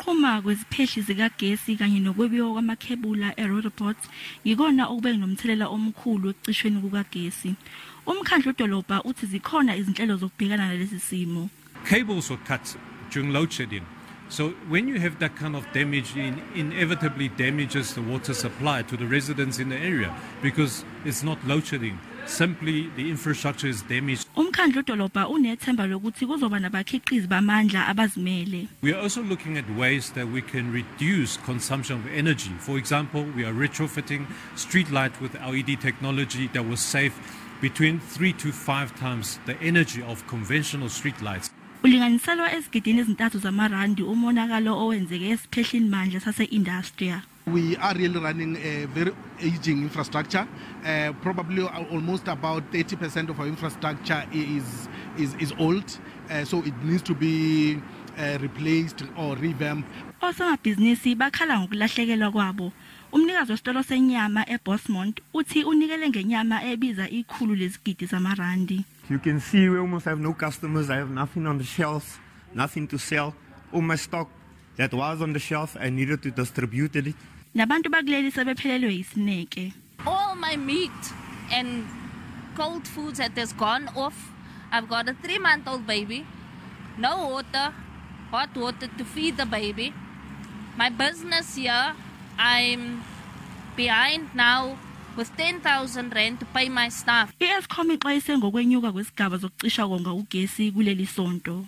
Ukuqhuma kweziphehli zikagesi kanye nokwebiwa kwamakhebula eRoodepoort yikona okube nomthelela omkhulu ekucishweni kukagesi. Umkhandlu dolobha uthi zikhona izinhlelo zokubhekana nalesi simo. Cables were cut during load shedding. So when you have that kind of damage, it inevitably damages the water supply to the residents in the area because it's not load shedding. Simply the infrastructure is damaged. Umkhandlu dolobha unethemba lokuthi kuzoba nabakhiqizi bamandla abazimele. We are also looking at ways that we can reduce consumption of energy. For example, we are retrofitting street light with LED technology that will save between 3 to 5 times the energy of conventional street lights. Ulinganiselwa ezigidini ezintathu zamarandi umonakalo owenzeke esiphehlini mandla sase-Industria. We are really running a very aging infrastructure. Probably almost about 30% of our infrastructure is old, so it needs to be replaced or revamped. Osomabhizinisi bakhala ngokulahlekelwa kwabo. Umnikazi wesitolo senyama eBosmont uthi unikele ngenyama ebiza 100 lezigidi zamarandi. You can see we almost have no customers. I have nothing on the shelves, nothing to sell. All my stock that was on the shelf, I needed to distribute it. Nabantu bakuleli sebephelelwe isineke. All my meat and cold foods that has gone off. I've got a 3-month-old baby. No water, hot water to feed the baby. My business here, I'm behind now with 10,000 rand to pay my staff. I-Eskom ixwayise ngokwenyuka kwesigaba zokucisha konga ugesi kuleli sonto.